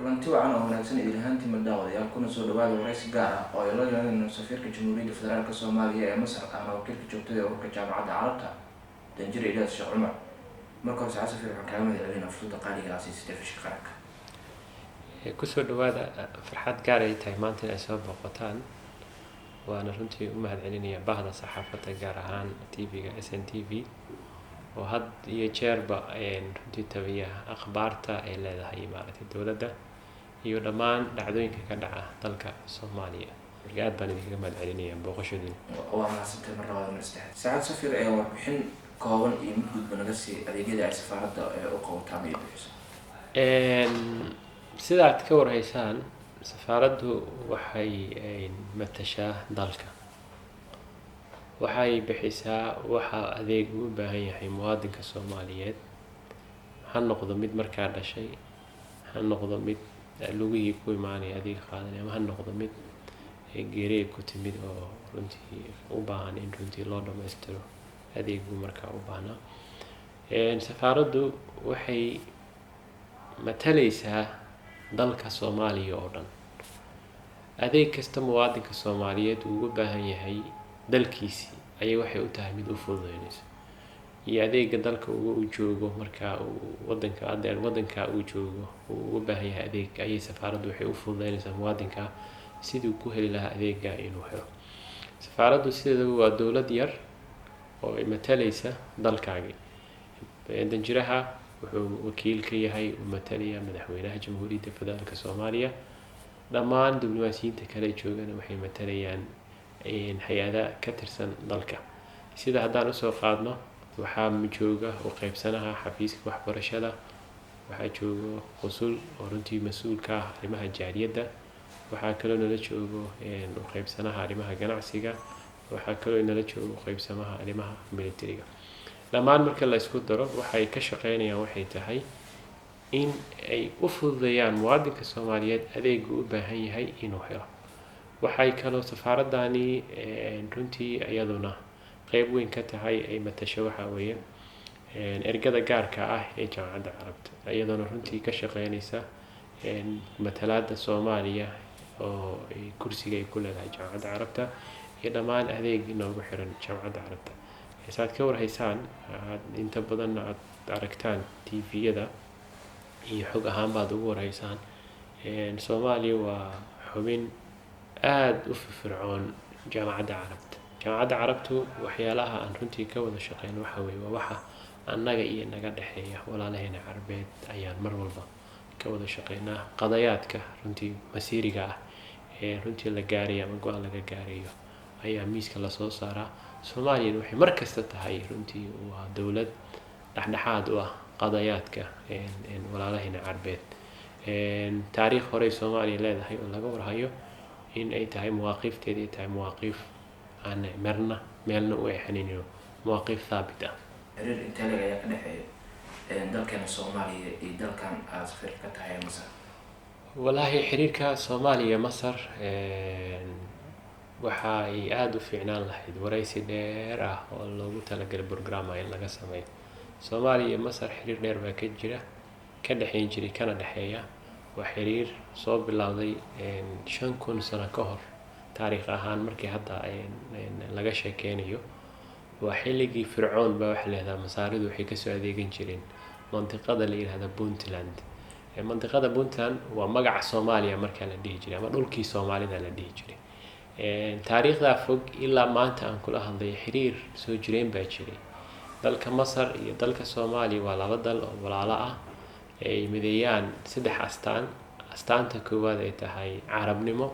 Kulanti wacan oo wanaagsan idin ahaantiima, daawadayaal, kuna soo dhawaada waraysi gaar ah oo ay la yeelanayno safiirka Jamhuuriyadda Federaalka Soomaaliya ee Masar, ahna wakiilka joogtada ee ururka Jaamacadda Carabta, Danjire Ilyaas Sheekh Cumar. Marka hore, saacad safiir, waxaan kaaga mahad celinaa fursadda qaaliga ah siisay telefishinka qaranka. Kusoo dhawaada. Farxad gaar ay tahay maanta in ay soo booqataan, waana runtii u mahad celinaya bahda saxaafadda, gaar ahaan TV-ga SNTV, oo had iyo jeerba runtii tabiya akhbaarta ay leedahay maaragtay dowladda iyo dhammaan dhacdooyinka ka dhaca dalka Soomaaliya. Marka aad baan idinkaga mahad celinaya booqashadiina. Waa mahadsantay mar labaad, mar saddexaad. Saacad safiir, ee warbixin kooban iyo mid guudba naga sii adeegyada ay safaaradda u qabato ama ay bixiso. Sida aad ka warhaysaan, safaaraddu waxay matashaa dalka, waxay bixisaa waxa adeeg uu u baahan yahay muwaadinka Soomaaliyeed, ha noqdo mid markaa dhashay, ha noqdo mid lugihii ku imaanaya adeeg qaadanaya, ama ha noqdo mid geeriya ku timid oo runtii u baahan in runtii loo dhammaystiro adeegu markaa u baahnaa. Safaaraddu waxay matalaysaa dalka Soomaaliya oo dhan. Adeeg kasta muwaadinka Soomaaliyeed uu uga baahan yahay dalkiisii ayay waxay u tahay mid u fududeynayso, iyo adeega dalka uga uu joogo markaa uu wadanka adeer wadanka uu joogo uu uga baahan yahay adeeg, ayay safaaraddu waxay u fududeynaysaa muwaadinka siduu ku heli lahaa adeega inuu helo. Safaaraddu sideedaba waa dowlad yar oo ay matalaysa dalkaagi. Danjiraha wuxuu wakiil ka yahay, uu matalaya madaxweynaha Jamhuuriyadda Federaalka Soomaaliya. Dhammaan diblomaasiyiinta kale joogana waxay matalayaan hay-ada ka tirsan dalka. Sida haddaan usoo qaadno, waxaa jooga u qeybsanaha xafiiska waxbarashada, waxaa joogo qusul oo runtii mas-uul ka ah arrimaha jaaliyadda, waxaa kaloo nala joogo u qeybsanaha arrimaha ganacsiga, waxaa kaloo nala joogo u qeybsamaha arrimaha militariga. Dhammaan marka la isku daro, waxay ka shaqeynayaan waxay tahay in ay u fududeeyaan muwaadinka Soomaaliyeed adeegu u baahan yahay inuu helo. Waxay kaloo safaaradani runtii iyaduna qeyb weyn ka tahay ay matasho waxaa weeye ergada gaarka ah ee Jaamacadda Carabta, iyadoona runtii ka shaqeynaysa matalaada Soomaaliya oo kursiga ay ku leedahay Jaamacadda Carabta iyo dhammaan adeeg inoogu xiran Jaamacadda Carabta. Saad ka warhaysaan, aad inta badan aad aragtaan TV-yada iyo xog ahaan baad ugu warhaysaan, Soomaaliya waa xubin aada u firfircoon Jaamacadda Carabta. Jaamacadda Carabtu waxyaalaha aan runtii ka wada shaqeyno waxa weeye waa waxa annaga iyo naga dhexeeya walaalaheena Carbeed ayaan mar walba ka wada shaqeynaa. Qadayaadka runtii masiiriga ah ee runtii la gaarayo ama go-aan laga gaarayo ayaa miiska lasoo saaraa. Soomaaliyana waxay mar kasta tahay runtii waa dowlad dhexdhexaad u ah qadayaadka walaalaheena Carbeed. Taariikh horey Soomaaliya leedahay oo laga warhayo in ay tahay mawaqiifteeda ay tahay mawaqiif aan marna meelna u exanaynin, mawaqiif thaabit ah. Xiriir intee leeg ayaa ka dhexeeya dalkeena Soomaaliya iyo dalkan aada safiirka ka tahay ee Masar? Wallaahi, xiriirka Soomaaliya Masar waxa ay aada u fiicnaan lahayd waraysi dheer ah oo loogu talagalay programma in laga sameeyo. Soomaaliya iyo Masar xiriir dheer baa ka jira, ka dhexeyn jiray kana dhexeeya. Waa xiriir soo bilowday 5000 sano ka hor. Taariikh ahaan markii hadda laga sheekeynayo, waa xilligii Fircoon baa waxaa la yihahdaa Masaaridu waxay kasoo adeegan jireen mantiqada la yihahda Puntland. Mantiqada Puntland waa magaca Soomaaliya markaa la dhihi jiray ama dhulkii Soomaalida la dhihi jiray. Taariikhdaa fog ilaa maanta aan kula hadlay, xiriir soo jireen baa jiray. Dalka Masar iyo dalka Soomaaliya waa laba dal oo walaalo ah, ay mideeyaan saddex astaan: astaanta koowaad ay tahay Carabnimo,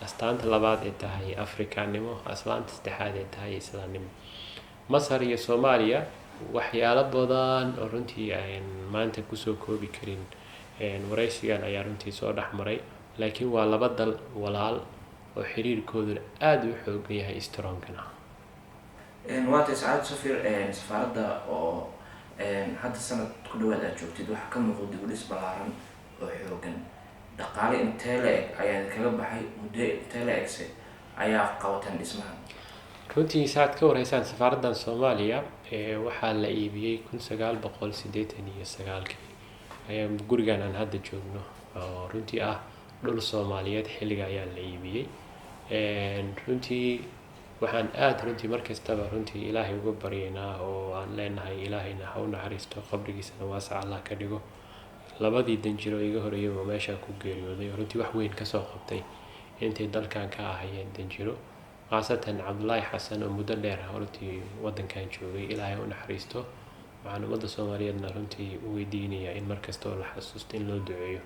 astaanta labaad ay tahay Afrikaannimo, astaanta saddexaad ay tahay Islaamnimo. Masar iyo Soomaaliya waxyaalo badan oo runtii aan maanta kusoo koobi karin waraysigan ayaa runtii soo dhex maray, laakiin waa laba dal walaal oo xiriirkooduna aada u xoogan yahay, strongna. Waa tay, sacaad safir. Safaaradda oo hadda sanad ku dhawaad aad joogtid waxaa ka muuqda dib u dhis ballaaran oo xoogan. Dhaqaale intee la eg ayaa kaga baxay? Muddo intee la egse ayaa qabateen dhismahan? Runtii, saaad ka warhaysaan, safaaraddan Soomaaliya waxaa la iibiyey 1989-kii ayaa gurigan aan hadda joogno. oo runtii ah dhul Soomaaliyeed xilliga ayaa la iibiyey. Runtii waxaan aada runtii markastaba runtii Ilaahay uga baryaynaa oo aan leenahay Ilaahayna ha u naxariisto, qabrigiisana waasac Allah ka dhigo, labadii danjiro iga horeeyay oo meesha ku geeriyooday oo runtii wax weyn kasoo qabtay intay dalkan ka ahayeen danjiro, khaasatan Cabdulaahi Xasan oo muddo dheer ah runtii wadankan joogay. Ilaahay u naxariisto. Waxaan ummadda Soomaaliyeedna runtii u weydiinayaa in markasta oo la xasuusto in loo duceeyo.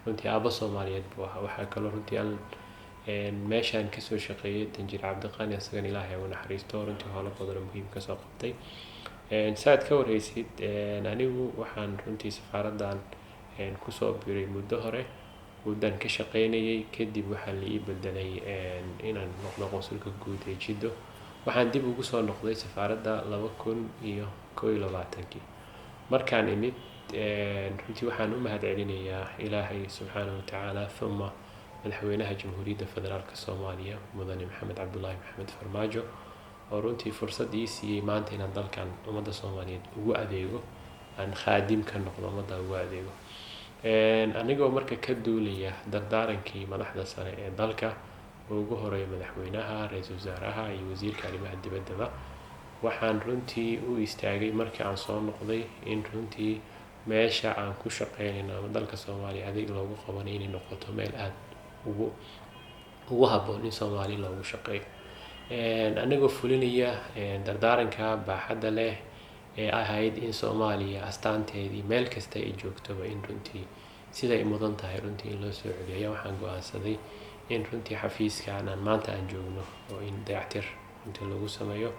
Runtii aabbo Soomaaliyeed buu ahaa. Waxaa kaloo runtii aan meeshaan kasoo shaqeeyay danjir Cabdiqani, isagana Ilaahay u naxariisto, runtii howlo badan oo muhiim kasoo qabtay. Saad ka wareysid, anigu waxaan runtii safaaraddan kusoo biiray muddo hore, muddan ka shaqeynayay. Kadib waxaa la ii bedelay inaan noqdo qonsulka guud ee Jiddo. Waxaan dib ugu soo noqday safaaradda 2021-kii markaan imid. Runtii waxaan u mahad celinayaa Ilaahay subxaanahu watacaala, thumma madaxweynaha Jamhuuriyadda Federaalka Soomaaliya, mudane Maxamed Cabdulaahi Maxamed Farmaajo, oo runtii fursad ii siiyey maanta inaan dalkan ummadda Soomaaliyeed ugu adeego, aan khaadim ka noqdo, ummadda ugu adeego. Anigoo marka ka duulaya dardaarankii madaxda sare ee dalka oo ugu horeeya madaxweynaha, ra-iisul wasaaraha iyo wasiirka arrimaha dibaddaba, waxaan runtii u istaagay markii aan soo noqday in runtii meesha aan ku shaqeynayno ama dalka Soomaaliya adeeg loogu qabanayo inay noqoto meel aada ugu habboon in Soomaali loogu shaqeeyo. Anigoo fulinaya dardaaranka baaxadda leh ee ahayd in Soomaaliya astaanteedii meel kasta ay joogtoba in runtii sida ay mudan tahay runtii in loo soo celiyo, ayaa waxaan go-aansaday in runtii xafiiskan aan maanta aan joogno oo in dayactir runtii lagu sameeyo.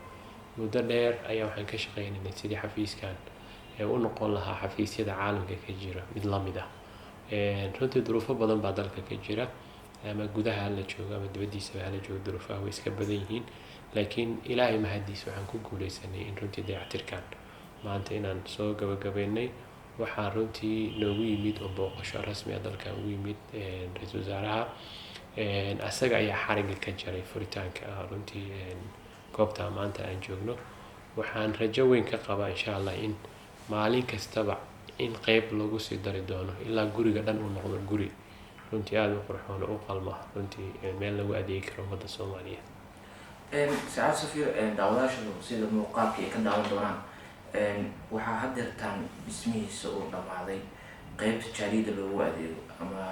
Muddo dheer ayaa waxaan ka shaqeynaynay sidii xafiiskan ee u noqon lahaa xafiisyada caalamka ka jira mid la mid ah. Runtii duruufo badan baa dalka ka jira, ama gudaha hala joogo ama dibaddiisaba hala joogo, duruufaha way iska badan yihiin. Laakiin Ilaahay mahadiis, waxaan ku guuleysanay in runtii dayactirkan maanta inaan soo gabagabeynay. Waxaa runtii noogu yimid oo booqasho rasmi ah dalkan ugu yimid ra-iisul wasaaraha. Asaga ayaa xariga ka jaray furitaanka runtii goobta maanta aan joogno. Waxaan rajo weyn ka qabaa, insha Allah, in maalin kastaba in qeyb lagu sii dari doono ilaa guriga dhan uu noqdo guri runtii aada u qurxoon oo u qalma runtii meel lagu adeegi karo ummadda Soomaaliyeed. Sacaad safiir, daawadaashu sida muuqaalka ay ka daawan doonaan, waxaa haddeertaan dhismihiisa uu dhammaaday qeybta jaaliyadda loogu adeego ama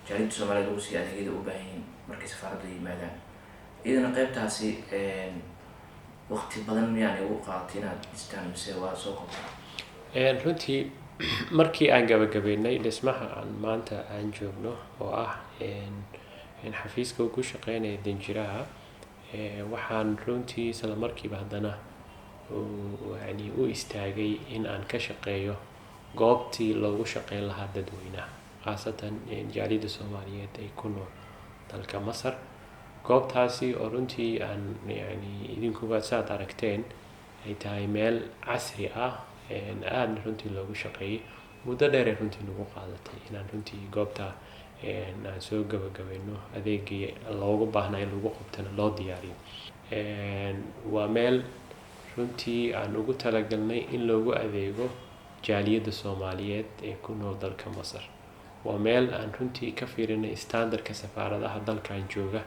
jaaliyadda Soomaaliyed lagu siiyo adeegyada u baahan yihiin markay safaaradda yimaadaan. Iyadana qeybtaasi waqti badan miyaan igu qaadatay inaad dhistaan mise waa soo qabtaa? Runtii markii aan gabagabeynay dhismaha aan maanta aan joogno oo ah xafiiska uu ku shaqeynaya danjiraha, waxaan runtii isla markiiba haddana yani u istaagay in aan ka shaqeeyo goobtii loogu shaqeyn lahaa dadweynaha, khaasatan jaaliyadda Soomaaliyeed ay ku nool dalka Masar. Goobtaasi oo runtii aan yani idinkuba saad aragteen ay tahay meel casri ah, aadna runtii loogu shaqeeyey. Muddo dheer ay runtii nagu qaadatay inaan runtii goobta aan soo gabagabayno, adeegii loogu baahnaa in lagu qabtana loo diyaariyo. Waa meel runtii aan ugu talagalnay in loogu adeego jaaliyadda Soomaaliyeed ee ku nool dalka Masar. Waa meel aan runtii ka fiirinay standardka safaaradaha dalkan jooga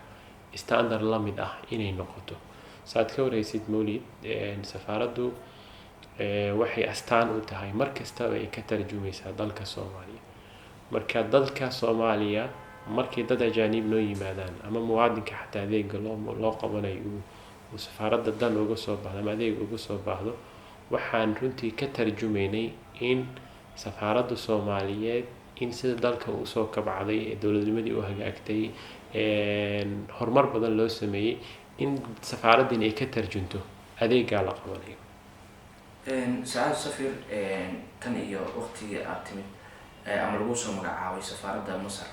standard la mid ah inay noqoto. Saad ka wareysid, Mawlid, safaaraddu waxay astaan u tahay mar kastaba ay ka tarjumaysaa dalka Soomaaliya. Marka dalka Soomaaliya markay dad ajaaniib noo yimaadaan ama muwaadinka xataa adeega loo qabanayo uu safaaradda dan uga soo baahdo ama adeeg uga soo baahdo, waxaan runtii ka tarjumaynay in safaaradda Soomaaliyeed in sida dalka usoo kabcday ee dowladnimadii u hagaagtay, horumar badan loo sameeyey, in safaaraddiin ay ka tarjunto adeegaa la qabanayo. Sacaad safir, tan iyo waqtigii aada timid ama lagu soo magacaabay safaaradda Masar,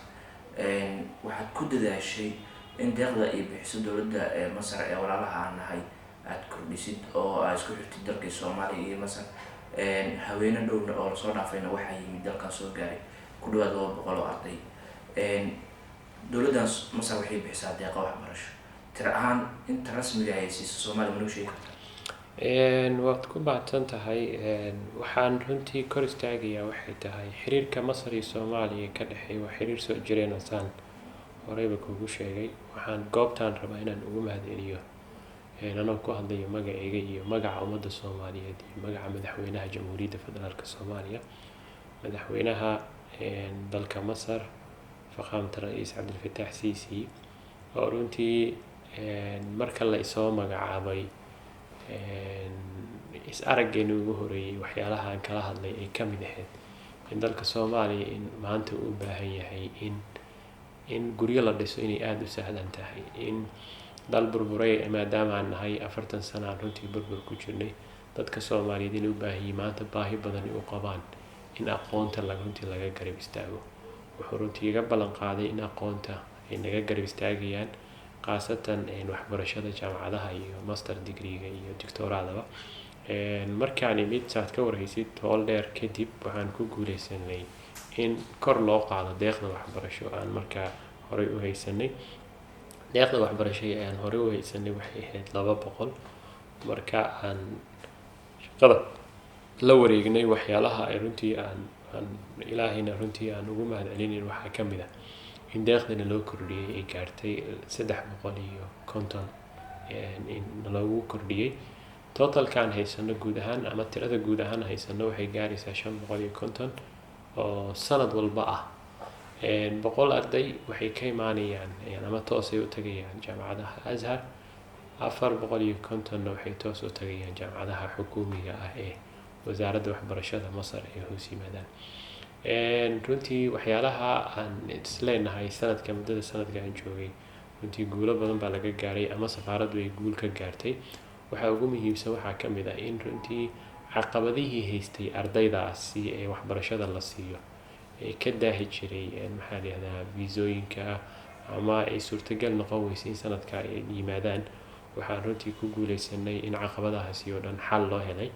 waxaad ku dadaashay in deeqda ay bixiso dowladda Masar ee walaalaha aan nahay aada kordhisid oo aad isku xirtid dalkii Soomaaliya iyo Masar. Haweene dhowna oo lasoo dhaafayna waxaa yimid dalkan soo gaaray ku dhawaad 200 oo arday. Dowladdan Masar waxay bixisaa deeqa waxbarasho. Tiro ahaan inta rasmiga ay siiso Soomaaliya, manoo sheegi kartaa? Waad ku mahadsan tahay. Waxaan runtii kor istaagayaa waxay tahay xiriirka Masar iyo Soomaaliya ka dhexeeya waa xiriir soo jireen oo saan horeyba kuugu sheegay. Waxaan goobtaan rabaa inaan ugu mahadceliyo, anoo ku hadlayo magacayga iyo magaca ummadda Soomaaliyeed iyo magaca madaxweynaha Jamhuuriyadda Federaalka Soomaaliya, madaxweynaha dalka Masar, Faqaamta Ra'iis Cabdilfataax Siisi, oo runtii marka la isoo magacaabay is araggeeni ugu horeeyey waxyaalaha aan kala hadlay ay ka mid ahayd in dalka Soomaaliya in maanta uu u baahan yahay in guryo la dhiso inay aada u sahlan tahay, in dal burburay maadaama aan nahay, 40 sano aan runtii burbur ku jirnay, dadka Soomaaliyeed inay u baahan yihiin maanta baahi badan ay u qabaan in aqoonta runtii laga garab istaago. Wuxuu runtii iga ballan qaaday in aqoonta ay naga garab istaagayaan, khaasatan waxbarashada jaamacadaha iyo master degree-ga iyo doctoraadaba. Markaan imid, saad ka warhaysid, howl dheer kadib waxaan ku guuleysanay in kor loo qaado deeqda waxbarasho aan markaa horey u haysanay. Deeqda waxbarasho ee aan horey u haysanay waxay ahayd 200. Marka aan shaqada la wareegnay, waxyaalaha ay runtii aan Ilaahayna runtii aan ugu mahadcelinayn waxaa ka mid ah in deeqdana loo kordhiyey, ay gaartay 350 in loogu kordhiyey. Totalkaan haysano guud ahaan ama tirada guud ahaan haysano waxay gaaraysaa 550 oo sanad walba ah. 100 arday waxay ka imaanayaan ama toosay u tagayaan jaamacadaha Azhar, 450-na waxay toos u tagayaan jaamacadaha xukuumiga ah ee wasaaradda waxbarashada Masar ay hoos yimaadaan. Runtii waxyaalaha aan isleenahay sanadka, muddada sanadka aan joogay, runtii guulo badan baa laga gaaray ama safaaraddu ay guul ka gaartay. Waxaa ugu muhiimsan waxaa ka mid ah in runtii caqabadihii haystay ardaydaasi ee waxbarashada la siiyo ee ka daahi jiray, maxaa la yihahdaa, viisooyinka ama ay suurtagal noqon weysay in sanadka ay yimaadaan, waxaan runtii ku guuleysanay in caqabadahaasi oo dhan xal loo helay,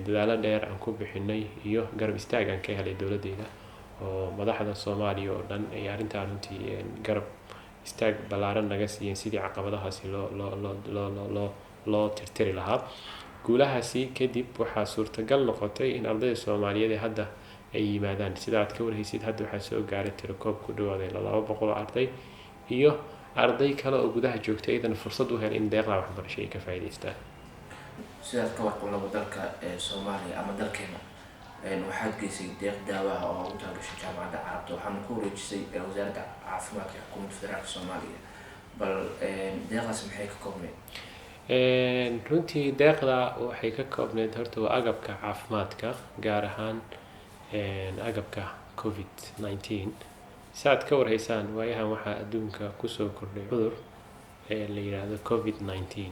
dadaalo dheer aan ku bixinay iyo garab istaag aan ka helay dowladeyda oo madaxda Soomaaliya oo dhan ay arrintaa runtii garab istaag ballaaran naga siiyeen sidii caqabadahaasi loo loo loo loo loo loo loo tirtiri lahaa. Guulahaasi kadib waxaa suurtagal noqotay in ardayda Soomaaliyeed ee hadda ay yimaadaan. Sida aad ka warhaysid, hadda waxaa soo gaaray tirakoob ku dhawaaday 200 oo arday iyo arday kale oo gudaha joogta iyadana fursad u helay in deeqda waxbarasho ay ka faa'iidaystaan. Sidaad ka warqabnaba, dalka ee Soomaaliya ama dalkeena waxaad geysay deeq daawaha oo ugu talagashay Jaamacadda Carabta, waxaana ku wareejisay wasaaradda caafimaadka ee xukuumadda federaalka Soomaaliya. Bal deeqdaas maxay ka koobneyd? Runtii deeqda waxay ka koobneyd horta waa agabka caafimaadka, gaar ahaan agabka COVID-19. Si aad ka warhaysaan, waayahan waxaa adduunka kusoo kordhay cudur ee la yidhaahdo COVID-19.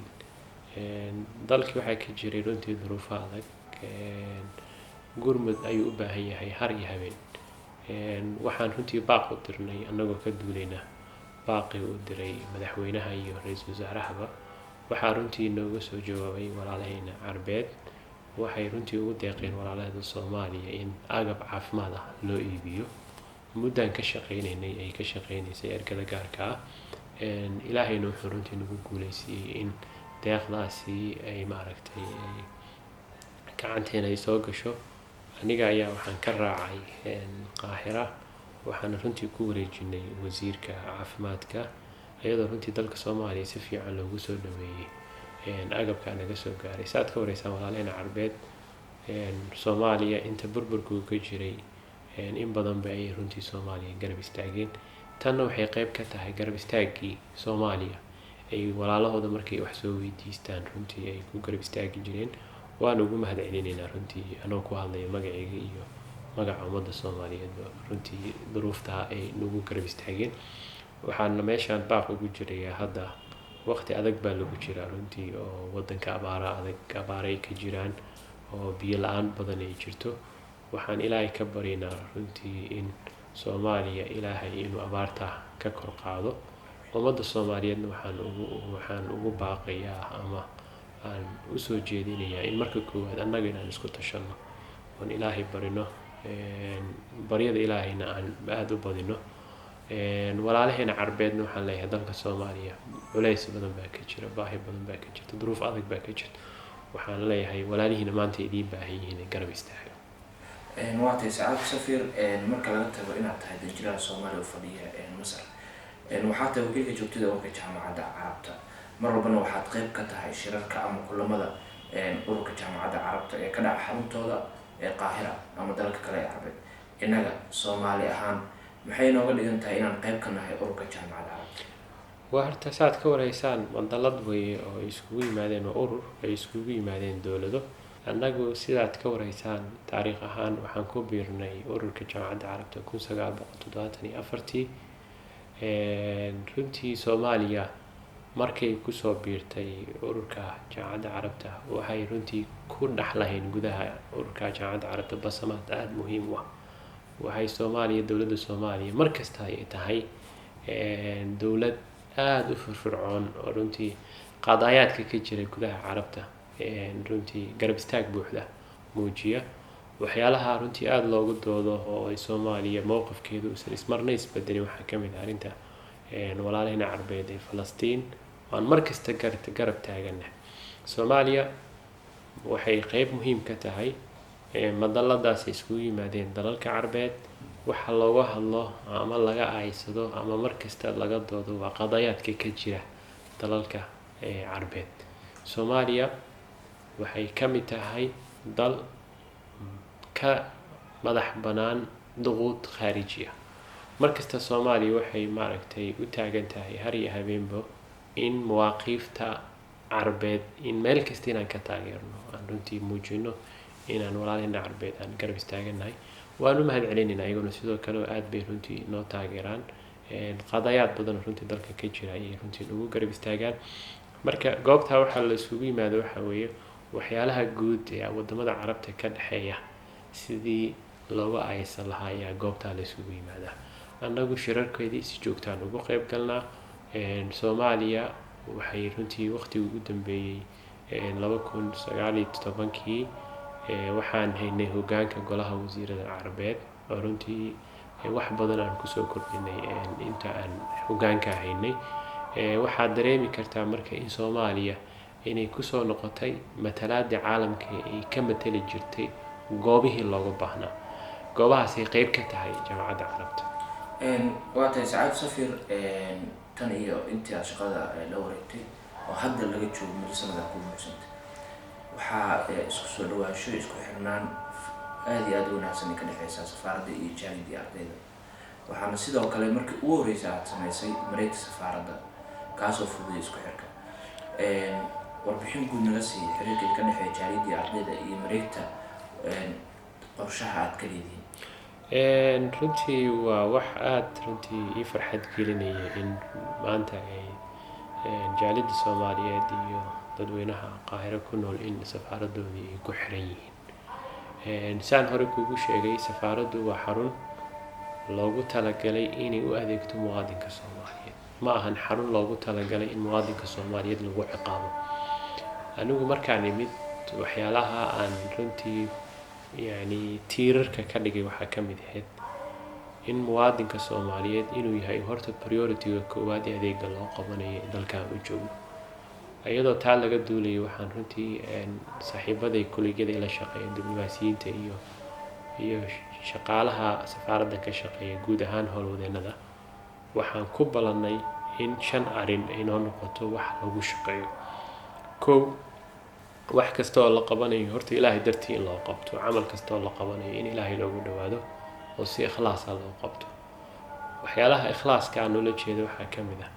Dalkii waxaa ka jiray runtii duruufo adag, gurmud ayuu u baahan yahay har iyo habeen. Waxaan runtii baaq u dirnay, annagoo ka duulayna baaqii u diray madaxweynaha iyo ra-iisul wasaarahaba, waxaa runtii nooga soo jawaabay walaalahayna Carbeed. Waxay runtii ugu deeqeen walaalahada Soomaaliya in agab caafimaad ah loo iibiyo. Muddaan ka shaqaynaynay, ay ka shaqaynaysay ergada gaarka ah, Ilaahayna wuxuu runtii nagu guuleysiiyey in deeqdaasi ay maaragtay ay gacanteena ay soo gasho. Aniga ayaa waxaan ka raacay Qaahira, waxaana runtii ku wareejinay wasiirka caafimaadka, iyadoo runtii dalka Soomaaliya si fiican loogu soo dhaweeyey agabka naga soo gaaray. Saad ka wareysaan, walaalaheyna Carbeed Soomaaliya inta burburku ka jiray in badan ba ay runtii Soomaaliya garab istaageen. Tanna waxay qayb ka tahay garab istaaggii Soomaaliya ay walaalahooda markay wax soo weydiistaan runtii ay ku garab istaagi jireen. Waan ugu mahad celinaynaa runtii, anoo ku hadlaya magacayga iyo magaca ummadda Soomaaliyeedba, runtii duruuftaa ay nagu garab istaageen. Waxaana meeshaan baaq ugu jirayaa, hadda waqti adag baa lagu jiraa runtii oo wadanka abaara adag, abaara ay ka jiraan oo biyo la-aan badan ay jirto. Waxaan Ilaahay ka baryaynaa runtii in Soomaaliya Ilaahay inuu abaarta ka kor qaado. Ummadda Soomaaliyeedna waxaan ugu baaqayaa ama aan usoo jeedinayaa in marka koowaad annaga inaan isku tashanno oon Ilaahay barino, baryada Ilaahayna aan aada u badino. Walaalaheena Carbeedna waxaan leeyahay, dalka Soomaaliya culays badan baa ka jira, baahi badan baa ka jirta, duruuf adag baa ka jirta. Waxaan leeyahay, walaalihiina maanta idiin baahan yihiin in garab istaago. Waa tahay, sacaadatu safiir. Marka laga tago inaad tahay danjiraha Soomaaliya oo fadhiya Masar, waxaa tahay wakiilka joogtada ururka Jaamacadda Carabta. Mar walbana waxaad qeyb ka tahay shirarka ama kulamada ururka Jaamacadda Carabta ee ka dhaca xaruntooda ee Qaahira ama dalalka kale ee Carbeed. Innaga Soomaali ahaan, maxay nooga dhigan tahay inaan qeyb ka nahay ururka Jaamacadda Carabta? Waa horta saad ka wareysaan, madalad weye oo ay iskugu yimaadeen, waa urur ay iskugu yimaadeen dowlado. Annagu, sidaad ka wareysaan, taariikh ahaan waxaan ku biirnay ururka Jaamacadda Carabta 1974-tii. Runtii Soomaaliya markay kusoo biirtay ururka Jaamacadda Carabta, waxay runtii ku dhex lahayn gudaha ururka Jaamacadda Carabta basamaad aada muhiim u ah. Waxay Soomaaliya, dowladda Soomaaliya, markasta ay tahay dowlad aada u firfircoon oo runtii qadaayaadka ka jira gudaha Carabta runtii garab istaag buuxda muujiya. Waxyaalaha runtii aada loogu doodo oo ay Soomaaliya mowqifkeedu uusan ismarna isbedelin waxaa ka mid ah arrinta walaalahena Carbeed ee Falastiin, waan mar kasta garab taagana. Soomaaliya waxay qeyb muhiim ka tahay madaladaas ay iskugu yimaadeen dalalka Carbeed. Waxa looga hadlo ama laga aaysado ama mar kasta laga doodo waa qadayaadka ka jira dalalka Carbeed. Soomaaliya waxay ka mid tahay dal ka madax bannaan duquud khaariji ah. Markasta Soomaaliya waxay, maaragtay, u taagan tahay har iyo habeenba in mawaaqiifta Carbeed, in meel kasta inaan ka taageerno, aan runtii muujino inaan walaalahena Carbeed aan garab istaaganahay. Waan u mahad celinaynaa iyaguna sidoo kale oo aad bay runtii noo taageeraan. Qadayaad badan oo runtii dalka ka jira ayay runtii nagu garab istaagaan. Marka goobtaa waxaa la isugu yimaado waxaa weeye waxyaalaha guud ee wadamada Carabta ka dhexeeya sidii looga aysan lahaa ayaa goobtaa la isugu yimaadaa. Annagu shirarkeedii si joogtaan ugu qeyb galnaa. Soomaaliya waxay runtii waqtigii ugu dambeeyey, 2019-kii, waxaan haynay hogaanka golaha wasiirada Carabeed, oo runtii wax badan aan kusoo kordhinay inta aan hogaanka haynay. Waxaad dareemi kartaa marka in Soomaaliya inay kusoo noqotay matalaadii caalamka ay ka matali jirtay goobihii looga baahnaa. Goobahaasay qeyb ka tahay Jaamacadda Carabta. Waa tahay, sacaad safir. Tan iyo intii aad shaqada la wareegtay oo hadda laga joogo muddo sanadaa ku buuxsantay, waxaa isku soo dhawaansho, isku xirnaan aada iyo aada u wanaagsan ay ka dhexeysaa safaaradda iyo jaalid iyo ardayda. Waxaana sidoo kale markii ugu horreysay aada sameysay mareegta safaaradda, kaasoo fududay isku xirka. Warbixin guud naga siiya xiriirka ka dhexeeya jaaliyadda iyo ardayda iyo mareegta, qorshaha aad ka leedihiin. Runtii waa wax aada runtii ii farxad gelinaya in maanta ay jaaliyadda Soomaaliyeed iyo dadweynaha Qaahiro ku nool in safaaradoodii ay ku xiran yihiin. Saan hore kugu sheegay, safaaraddu waa xarun loogu talagalay inay u adeegto muwaadinka Soomaaliyeed. Ma ahan xarun loogu talagalay in muwaadinka Soomaaliyeed lagu ciqaabo. Anigu markaan imid, waxyaalaha aan runtii, yacni, tiirarka ka dhigay waxaa ka mid ahayd in muwaadinka Soomaaliyeed inuu yahay horta priority-ga koowaad ee adeega loo qabanayo dalkan u joogo. Iyadoo taa laga duulayay, waxaan runtii saaxiibaday, kuligada ila shaqeeya, diblomaasiyiinta iyo shaqaalaha safaaradda ka shaqeeya, guud ahaan howlwadeenada, waxaan ku ballanay in shan arrin ay noo noqoto wax lagu shaqeeyo. Kow, wax kasta oo la qabanayo horta Ilaahay dartii in loo qabto. Camal kasta oo la qabanayo in Ilaahay loogu dhawaado oo si ikhlaasa loo qabto. Waxyaalaha ikhlaaska aan ula jeedo waxaa ka mid ah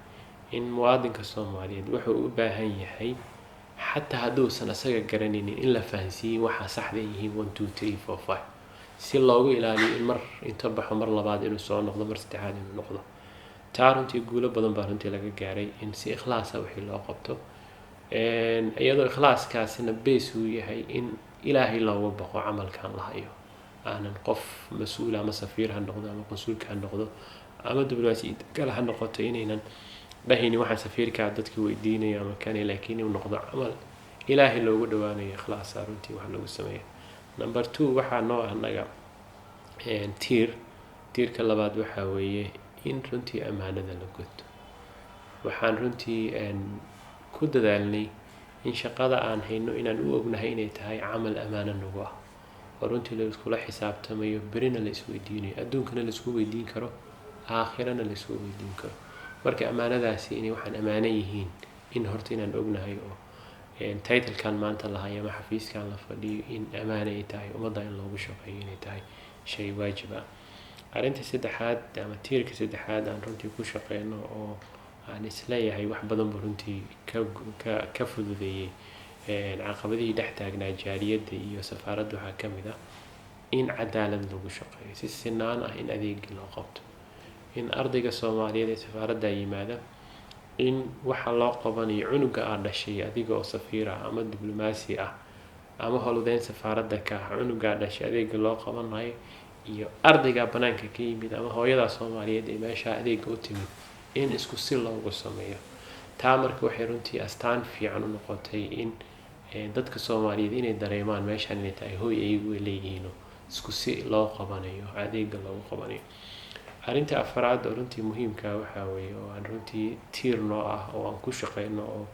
in muwaadinka Soomaaliyeed wuxuu u baahan yahay, xataa hadduusan asaga garanaynin, in la fahansiiyey waxaa saxda yihiin one, two, three, four, five, si loogu ilaaliyo in mar inta baxo, mar labaad inuu soo noqdo, mar saddexaad inuu noqdo. Taa runtii guulo badan baa runtii laga gaaray in si ikhlaasa wixii loo qabto, iyadoo ikhlaaskaasina base uu yahay in Ilaahay looga baqo camalkan la hayo. Aanan qof mas-uul, ama safiir ha noqdo, ama qonsuulka ha noqdo, ama diblomaasiyad kale ha noqoto, inaynan dhahaynin waxaan safiirkaa dadka weydiinayo ama kane, laakiin inuu noqdo camal Ilaahay loogu dhawaanayo, ikhlaasa runtii wax lagu sameeya. Number two, waxaa noo ah naga tiirka labaad waxaa weeye in runtii ammaanada la guto. Waxaan runtii ku dadaalnay In shaqada aan hayno inaan u ognahay inay tahay camal amaano nagu ah, oo runtii la iskula xisaabtamayo, berina la isweydiinayo, adduunkana la isku weydiin karo, aakhirana la isku weydiin karo. Marka amaanadaasi inay waxaan amaano yihiin in horta inaan ognahay, oo titlekan maanta lahay ama xafiiskan la fadhiyo in amaano ay tahay, ummadda in loogu shaqeeyo inay tahay shay waajib ah. Arrinta saddexaad ama tiirka saddexaad aan runtii ku shaqeyno oo aan isleeyahay wax badan buu runtii ka fududeeyey caqabadihii dhex taagnaa jaaliyadda iyo safaaradda, waxaa ka mid ah in cadaalad lagu shaqeeyo, si sinaan ah in adeegii loo qabto, in ardayga Soomaaliyeed ee safaaradda yimaada in waxa loo qabanayo, cunuga aad dhashay adiga oo safiir ah ama diblomaasi ah ama howlwadeyn safaaradda ka ah, cunugaa dhashay adeega loo qabanayo iyo ardayga banaanka ka yimid ama hooyadaa Soomaaliyeed ee meesha adeega u timid in isku si loogu sameeyo. Taa marka waxay runtii astaan fiican u noqotay in dadka Soomaaliyeed inay dareemaan meeshaan inay tahay hoy ayagu ay leeyihiin, isku si loo qabanayo adeega loogu qabanayo. Arrinta afaraad oo runtii muhiimka waxaa weeye, oo aan runtii tiir noo ah oo aan ku shaqeyno, oo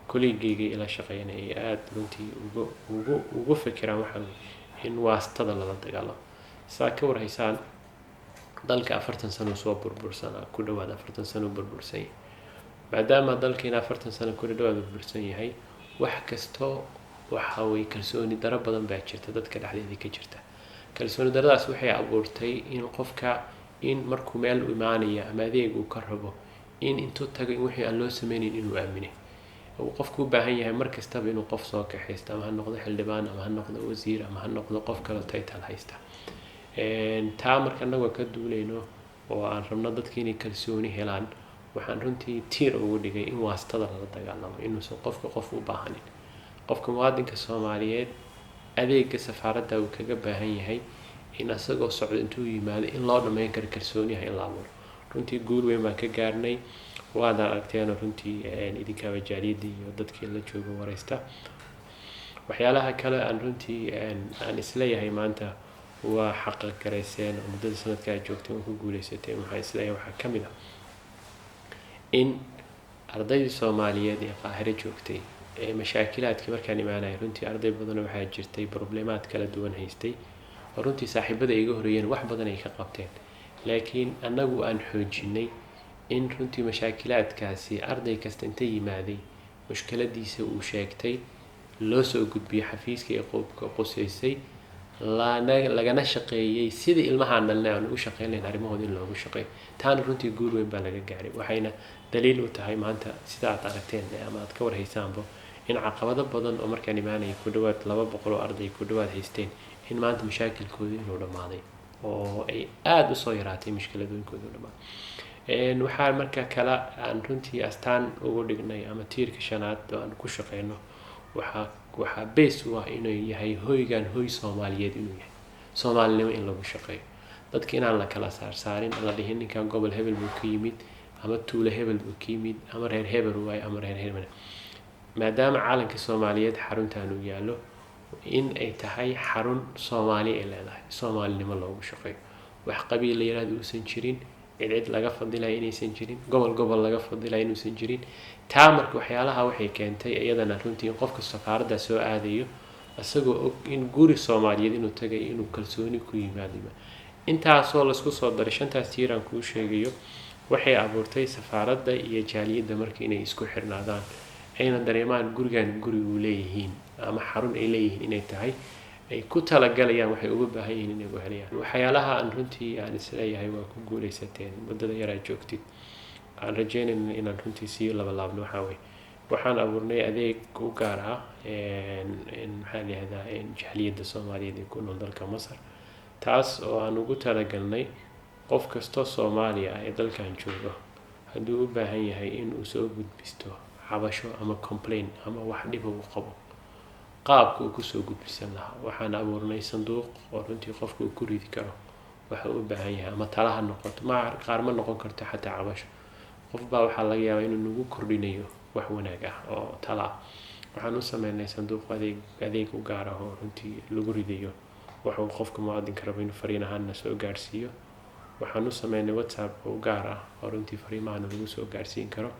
colleague-gayga ila shaqeynaya ay aada runtii ugu fikiraan, waxaa weeye in waastada lala dagaalamo. Saa ka warhaysaan, dalka 40 sano soo burbursanaa, ku dhawaad 40 sano burbursan yahay. Maadaama dalkiina 40 sano ku dhawaad burbursan yahay, wax kasto waxa weye kalsooni daro badan baa jirta dadka dhexdeedii ka jirta. Kalsooni daradaas waxay abuurtay in qofka in markuu meel u imaanaya ama adeeg uu ka rabo in intuu tago in wixii aan loo sameynayn inuu aaminay. Uu qofku u baahan yahay mar kastaba inuu qof soo kaxaysto, ama ha noqdo xildhibaan, ama ha noqdo wasiir, ama ha noqdo qof kaloo title haysta. Taa marka annagoo ka duuleyno oo aan rabno dadka inay kalsooni helaan, waxaan runtii tiir ugu dhigay in waastada lala dagaalamo, inuusan qofka qof u baahanin. Qofka muwaadinka Soomaaliyeed adeega safaaradda uu kaga baahan yahay in asagoo socdo intuu yimaado in loo dhammayn karo, kalsooniyaha in la abuuro. Runtii guul weyn baan ka gaarnay, waadaan aragteenoo runtii idinkaaba jaaliyadda iyo dadkii la jooga wareysta. Waxyaalaha kale aan runtii aan isleeyahay maanta waa xaqaqareyseen oo muddada sanadka aad joogtay waan ku guuleysateen, waxaan isleeyahay waxaa ka mid ah in ardaydii Soomaaliyeed ee Qaahiro joogtay ee mashaakilaadkii markaan imaanaya, runtii arday badan waxaa jirtay problemaad kala duwan haystay, oo runtii saaxiibada iga horeeyeen wax badan ay ka qabteen, laakiin annagu aan xoojinay in runtii mashaakilaadkaasi arday kasta inta yimaaday mushkiladiisa uu sheegtay loo soo gudbiyey xafiiska ee qobka quseysay, lana lagana shaqeeyey sidii ilmahaan dhalnay aan ugu shaqeyn lahayn arrimahooda in loogu shaqeeyo. Taana runtii guul weyn baa laga gaaray, waxayna daliil u tahay maanta sida aad aragteen ama aad ka warhaysaanba in caqabado badan oo markaan imaanaya ku dhawaad 200 oo arday ku dhawaad haysteen in maanta mashaakilkooda inuu dhammaaday oo ay aada usoo yaraatay mushkiladooyinkooda u dhammaaday. Waxaa marka kale aan runtii astaan ugu dhignay ama tiirka shanaad oo aan ku shaqeyno, waxaa base u ah inuu yahay hoygan hoy Soomaaliyeed, inuu yahay Soomaalinimo in lagu shaqeeyo, dadka inaan la kala saarsaarin, la dhihin ninkan gobol hebel buu ka yimid ama tuulo hebel buu ka yimid ama reer hebel waaye ama reer hebel. Maadaama calanka Soomaaliyeed xaruntan uu yaallo, in ay tahay xarun Soomaali ay leedahay, Soomaalinimo loogu shaqeeyo, wax qabiil la yiraahdo uusan jirin, cid cid laga fadilaya inaysan jirin, gobol gobol laga fadilaya inuusan jirin. Taa marka waxyaalaha waxay keentay iyadana runtii in qofka safaaradda soo aadayo isagoo og in guri Soomaaliyeed inuu tagay inuu kalsooni ku yimaado. Intaasoo laisku soo daray, shantaas tiir aan kuu sheegayo, waxay abuurtay safaaradda iyo jaaliyadda marka inay isku xirnaadaan, ayna dareemaan gurigan guri uu leeyihiin ama xarun ay leeyihiin inay tahay, ay ku talagalayaan waxay uga baahan yihiin inay u helayaan. Waxyaalaha aan runtii aan isleeyahay waa ku guuleysateen muddada yaraa joogtid, aan rajeynayna inaan runtii sii labalaabno, waxaa weye waxaan abuurnay adeeg u gaar ah, maxaa la yihahdaa, jaaliyadda Soomaaliyeed ee ku nool dalka Masar, taas oo aan ugu talagalnay qof kastoo Soomaaliya ah ee dalkan joogo hadduu u baahan yahay in uu soo gudbisto cabasho ama complain ama wax dhiba uu qabo, qaabka uu kusoo gudbisan lahaa. Waxaan abuurnay sanduuq oo runtii qofka uu ku ridi karo waxa uu u baahan yahay, ama tala ha noqoto, ma qaar ma noqon karto xataa cabasho. Qof baa waxaa laga yaabaa inuu nagu kordhinayo wax wanaag ah oo tala ah. Waxaan u sameynay sanduuq adeeg u gaar ah oo runtii lagu ridayo waxa uu qofka muwaadinka rabo inuu fariin ahaanna soo gaarsiiyo. Waxaan u sameynay WhatsApp oo gaar ah oo runtii fariimahana lagu soo gaarsiin karo.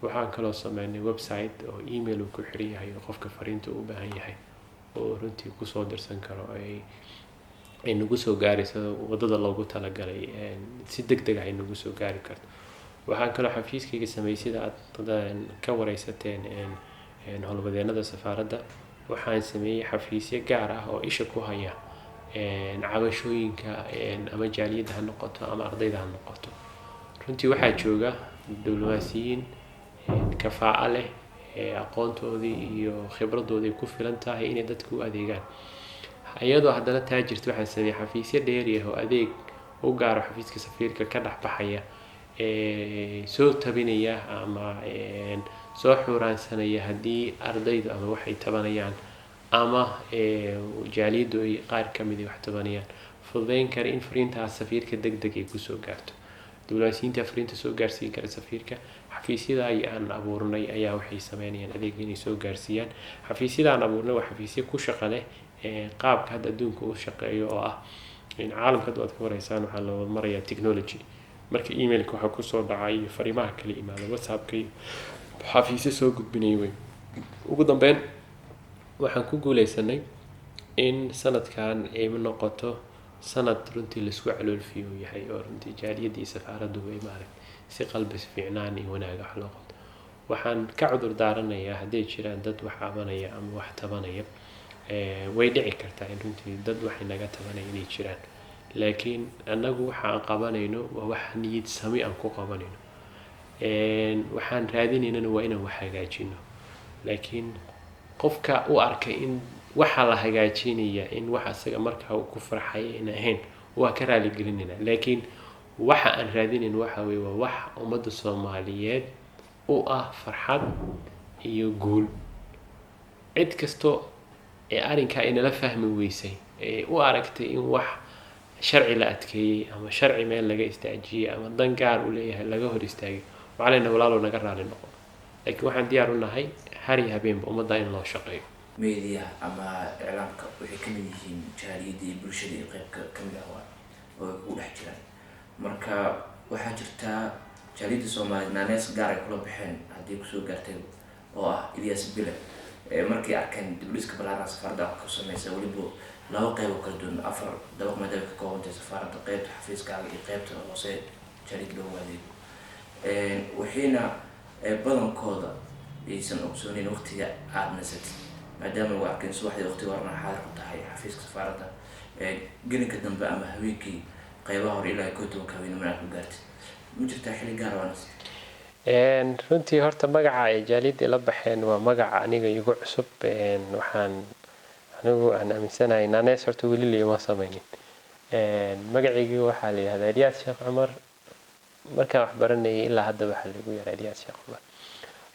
Waxaan kaloo sameynay website oo email uu ku xiran yahay oo qofka fariinta u baahan yahay oo runtii kusoo dirsan karo, ay nagu soo gaarayso wadada loogu talagalay, si deg deg ah ay nagu soo gaari karto. Waxaan kaloo xafiiskayga sameeyey, sida aad ka wareysateen howlwadeenada safaaradda, waxaan sameeyey xafiisyo gaar ah oo isha ku haya cabashooyinka, ama jaaliyadda ha noqoto ama ardayda ha noqoto. Runtii waxaa jooga diblomaasiyiin kafaa'a leh, aqoontoodii iyo khibradoodii ku filan tahay inay dadka u adeegaan. Iyadoo haddana taa jirta, waxaan sameeyey xafiisyo dheeri ah oo adeeg u gaaro xafiiska safiirka ka dhex baxaya, soo tabinaya ama soo xuuraansanaya haddii ardaydu ama waxay tabanayaan ama jaaliyaddu ay qaar ka mid wax tabanayaan, fududeyn kara in fariintaas safiirka deg deg ay kusoo gaarto. Diblomaasiyiinta fariinta soo gaarsiin kara safiirka. Xafiisyada ay aan abuurnay ayaa waxay sameynayaan adeeg inay soo gaarsiiyaan. Xafiisyada aan abuurnay waa xafiisyo ku shaqo leh qaabka hadda adduunka uu shaqeeyo, oo ah in caalamka hadda waad ka wareysaan waxaa loo marayaa technology. Marka emailka waxaa kusoo dhacay iyo fariimaha kala imaada WhatsAppka iyo xafiisyo soo gudbinaya wey. Ugu dambeyn, waxaan ku guuleysanay in sanadkan ay noqoto sanad runtii laisku caloolfiyo yahay, oo runtii jaaliyadda iyo safaaraddu ay maaragt si qalbi fiicnaan iyo wanaag wax loo qabto. Waxaan ka cudur daaranayaa hadday jiraan dad wax cabanaya ama wax tabanaya. Way dhici kartaa in runtii dad waxay naga tabanaya inay jiraan, laakiin annagu waxa aan qabanayno waa wax niyad sami aan ku qabanayno. Waxaan raadinaynana waa inaan wax hagaajino, laakiin qofka u arkay in waxa la hagaajinaya in wax asaga markaa uu ku farxaya in ahayn, waa ka raaligelinayna. Laakiin waxa aan raadinayn waxa weye waa wax ummadda Soomaaliyeed u ah farxad iyo guul. Cid kasto ee arrinkaa inala fahmi weysay, ee u aragtay in wax sharci la adkeeyey ama sharci meel laga istaajiyey ama dan gaar u leeyahay laga hor istaagay, waxaa leenahay, walaalow, naga raali noqo. Laakiin waxaan diyaar u nahay hari habeenba ummadda in loo shaqeeyo. Meediyaha ama iclaamka waxay kamid yihiin jaaliyadda iyo bulshada iyo qeyb kamid ah waa oo ay kugu dhex jiraan. Marka waxaa jirtaa jaaliyadda Soomaaliyeed naanees gaar ay kula baxeen haddii kusoo gaartay, oo ah Ilyas Bile, markay arkeen dibdhiska balaaran safaaradda ku sameysa, weliba laba qeyb oo kala duwan, afar dabaq maadaama ka koobantahay safaaradda, qeybta xafiiskaaga iyo qeybta hoose jaaliyadda loogu adeego, waxayna badankooda aysan ogsooneyn waqtiga aada nasatid, maadaama lagu arkeen subaxdii waqtiga horena xaadir ku tahay xafiiska safaaradda, gelinka dambe ama habeenkii qeybaha hore ilaa 11-ka habeenimo aad ku gaartid. Ma jirtaa xilli gaar oo nasatid? Runtii horta magaca ay jaaliyadda ila baxeen waa magaca aniga igu cusub. Waxaan anigu aan aaminsanahay naanees horta weli liima sameynin. Magacaygii waxaa la yihahdaa Elyaas Sheekh Cumar. Markaan wax baranayay ilaa hadda waxaa lagu yaraa Elyaas Sheekh Cumar.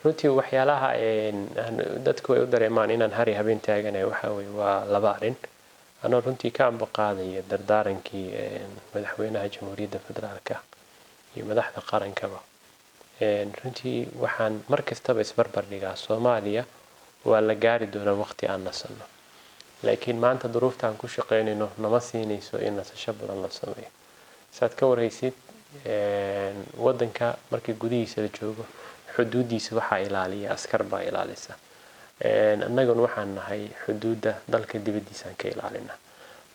Runtii waxyaalaha dadku ay u dareemaan inaan hari habeen taaganahay waxaa weye waa laba arrin. Anoo runtii ka ambaqaadaya dardaarankii madaxweynaha Jamhuuriyadda Federaalka iyo madaxda qarankaba, runtii waxaan mar kastaba isbarbar dhigaa, Soomaaliya waa la gaari doonaa waqti aan nasano, laakiin maanta duruufta aan ku shaqeynayno nama siinayso in nasasho badan la sameeyo. Saad ka warhaysid, wadanka markii gudihiisa la joogo xuduudiisa waxaa ilaaliya askar baa ilaalisa. Annaguna waxaan nahay xuduudda dalka dibaddiisaan ka ilaalina.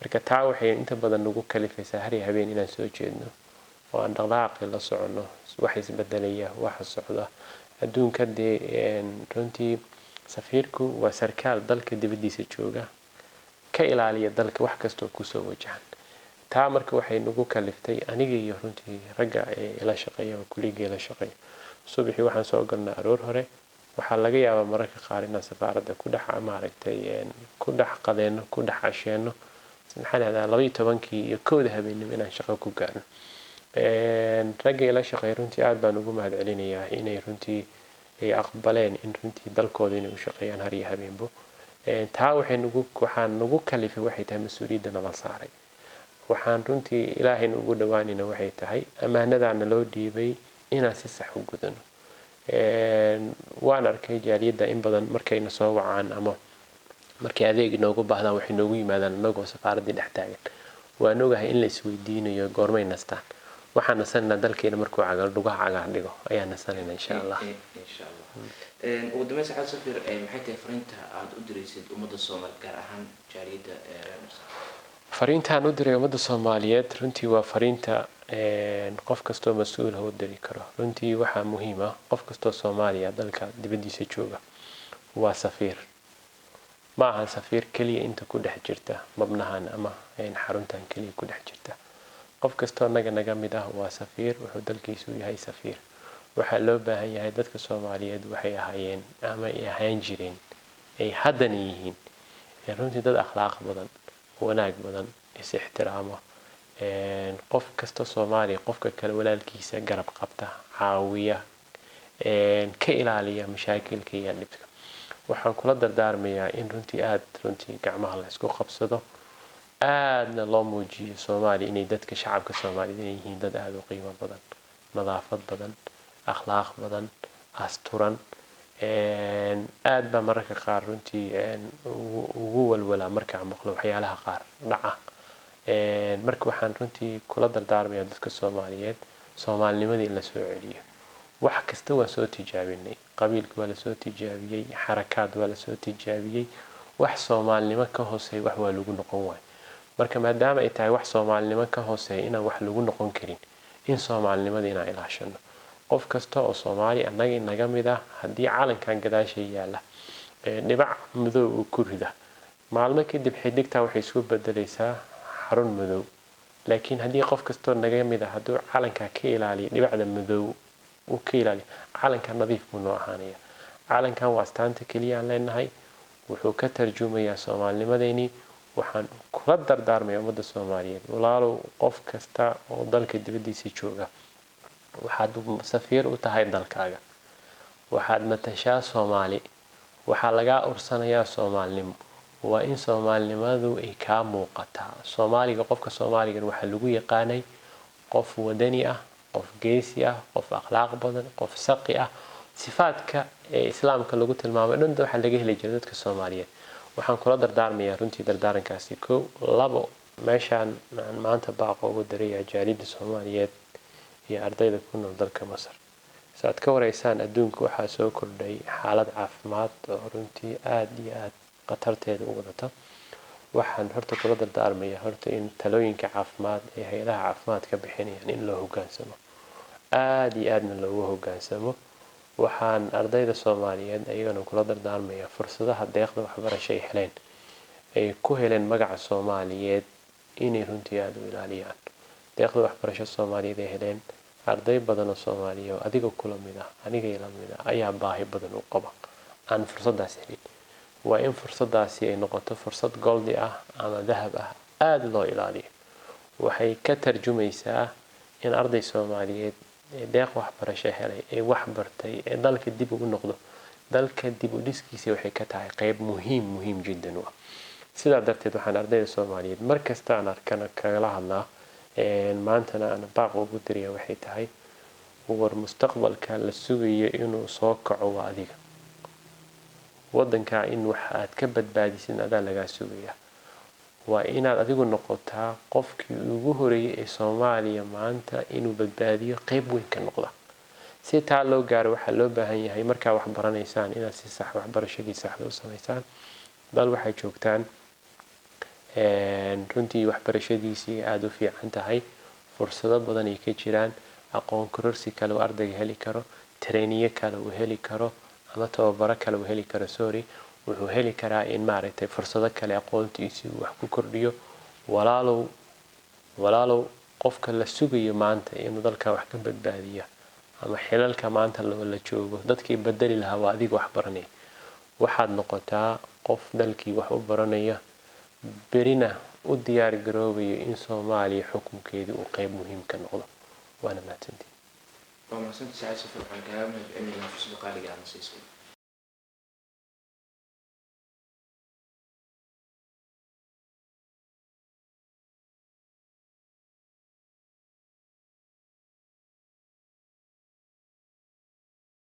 Marka taa waxay inta badan nagu kalifaysaa hari habeen inaan soo jeedno oo aan dhaqdhaqaaqii la soconno, wax isbedelaya, waxa socda adduunka. Dee runtii safiirku waa sarkaal dalka dibaddiisa jooga, ka ilaaliya dalka wax kastoo kusoo wajahan. Taa marka waxay nagu kaliftay aniga iyo runtii ragga ee ila shaqeeya oo kuligii la shaqeeya, subaxii waxaan soo galnaa aroor hore. Waxaa laga yaabaa mararka qaar inaan safaaradda ku dhex maaragtay ku dhex qadeenno, ku dhex casheenno, maxaa lahahdaa, 12-kii iyo 1-da habeenimo inaan shaqo ku gaarno. Ragga ila shaqeeya runtii aad baan ugu mahad celinayaa inay runtii ay aqbaleen in runtii dalkooda inay u shaqeeyaan har iyo habeenbo. Taa waxay nagu waxaan nagu kalifay waxay tahay mas-uuliyadda nala saaray. Waxaan runtii Ilaahayna ugu dhawaanayna waxay tahay ammaanadaana loo dhiibay inaan si sax u gudano. Waan arkay jaaliyadda in badan markayna soo wacaan ama markay adeeg inoogu baahdaan, waxay noogu yimaadaan anagoo safaaraddii dhex taagan. Waan ogahay in la isweydiinayo goormay nastaan. Waxaan nasanaynaa dalkeena markuu cagar dhugaha cagaar dhigo ayaan nasanaynaa, insha Allah. Insha Allah. Ugu dambeyn, saxaad safir, maxay tahay fariinta aada u diraysid ummadda Soomaaliyeed, gaar ahaan jaaliyadda reer Masar? Fariintaan u diray ummadda Soomaaliyeed runtii waa fariinta qof kastoo mas-uul ah u diri karo. Runtii waxaa muhiim ah, qof kastoo Soomaaliya dalka dibaddiisa jooga waa safiir. Ma ahan safiir keliya inta ku dhex jirta mabnahan ama xaruntan keliya ku dhex jirta. Qof kastoo naga naga mid ah waa safiir, wuxuu dalkiisu yahay safiir. Waxaa loo baahan yahay, dadka Soomaaliyeed waxay ahaayeen ama ay ahaan jireen, ay haddana yihiin runtii dad akhlaaq badan, wanaag badan, is ixtiraamo. Qof kasta Soomaaliya qofka kale walaalkiisa garab qabta, caawiya, ka ilaaliya mashaakilka iyo dhibka. Waxaan kula dardaarmayaa in runtii aada runtii gacmaha la isku qabsado, aadna loo muujiyo Soomaaliya inay dadka shacabka Soomaaliyeed inay yihiin dad aada u qiimo badan, nadaafad badan, akhlaaq badan, asturan. Aad baa mararka qaar runtii ugu walwalaa markaan maqlo waxyaalaha qaar dhaca. Marka waxaan runtii kula dardaarmayaa dadka Soomaaliyeed soomaalinimadii in la soo celiyo. Wax kasta waa soo tijaabinay, qabiilka waa lasoo tijaabiyey, xarakaad waa lasoo tijaabiyey, wax soomaalinimo ka hooseeya wax waa lagu noqon waayo. Marka maadaama ay tahay wax soomaalinimo ka hooseeya inaan wax lagu noqon karin, in soomaalinimada inaan ilaashano. Qof kasta oo Soomaali annaga inaga mid ah, haddii calankan gadaasha yaala dhibac madow uu ku rida, maalmo kadib xidigtaa waxay isku bedelaysaa xarun madow. Laakiin haddii qof kastoo naga mid ah hadduu calankaa ka ilaaliyo dhibacda madow uu ka ilaaliyo, calanka nadiif buu noo ahaanaya. Calankan waa astaanta keliya aan leenahay, wuxuu ka tarjumayaa soomaalinimadeenii. Waxaan kula dardaarmaya ummadda Soomaaliyeed, walaalow, qof kasta oo dalka dibaddiisa jooga, waxaad safiir u tahay dalkaaga, waxaad matashaa Soomaali, waxaa lagaa ursanayaa soomaalinimo. Waa in soomaalinimadu ay kaa muuqataa. Soomaaliga, qofka Soomaaligan waxaa lagu yaqaanay qof wadani ah, qof geesi ah, qof akhlaaq badan, qof saqi ah. Sifaadka ee islaamka lagu tilmaamay dhan waxaa laga heli jiray dadka Soomaaliyeed. Waxaan kula dardaarmayaa runtii dardaarankaasi kow. Labo, meeshaan aan maanta baaqo ugu dirayaa jaaliyadda Soomaaliyeed iyo ardayda ku nool dalka Masar. Si aad ka wareysaan, adduunka waxaa soo kordhay xaalad caafimaad oo runtii aada iyo aada khatarteeda u wadata. Waxaan horta kula dardaarmayaa horta in talooyinka caafimaad ee hay-adaha caafimaadka bixinayaan in loo hogaansamo, aada iyo aadna loogu hogaansamo. Waxaan ardayda Soomaaliyeed ayagana kula dardaarmayaa fursadaha deeqda waxbarasho ay heleen, ay ku heleen magaca Soomaaliyeed, inay runtii aada u ilaaliyaan. Deeqda waxbarasho Soomaaliyeed ay heleen, arday badan oo Soomaaliya oo adiga kula mid ah, anigay la mid ah, ayaa baahi badan u qaba aan fursadaas helin. Waa in fursadaasi ay noqoto fursad goldi ah ama dahab ah, aada loo ilaaliyo. Waxay ka tarjumaysaa in arday Soomaaliyeed ee deeq waxbarasho helay, ee wax bartay, ee dalka dib ugu noqdo, dalka dib u dhiskiisa waxay ka tahay qeyb muhiim, muhiim jiddan u ah. Sidaa darteed waxaan ardayda Soomaaliyeed mar kasta aan arkana kagala hadlaa, maantana aan baaq ugu diraya, waxay tahay: war, mustaqbalka la sugayo inuu soo kaco waa adiga. Wadanka in wax aad ka badbaadisid adaa lagaa sugaya. Waa inaad adigu noqotaa qofkii ugu horeeyay ee Soomaaliya maanta inuu badbaadiyo qeyb weyn ka noqda. Si taa loo gaaro, waxaa loo baahan yahay markaa wax baranaysaan inaad si sax waxbarashadii saxda u samaysaan. Dal waxay joogtaan runtii waxbarashadiisii aada u fiican tahay, fursado badan ay ka jiraan, aqoon kororsi kale uu ardayga heli karo, trainiyo kale uu heli karo ama tababaro kale uu heli karo, sorry, wuxuu heli karaa in maaragtay fursado kale aqoontiisii uu wax ku kordhiyo. Walaalow, walaalow, qofka la sugayo maanta inuu dalka wax ka badbaadiya ama xilalka maanta la joogo dadkii bedeli lahaa waa adiga wax baranaya. Waxaad noqotaa qof dalkii wax u baranaya, berina u diyaar garoobayo in Soomaaliya xukunkeedii uu qeyb muhiim ka noqdo. Waana mahadsantihin. Waa mahadsantahay, saciid safar. Waxaan kaaga mahad celinaynaa fursada qaaliga aad na siisay.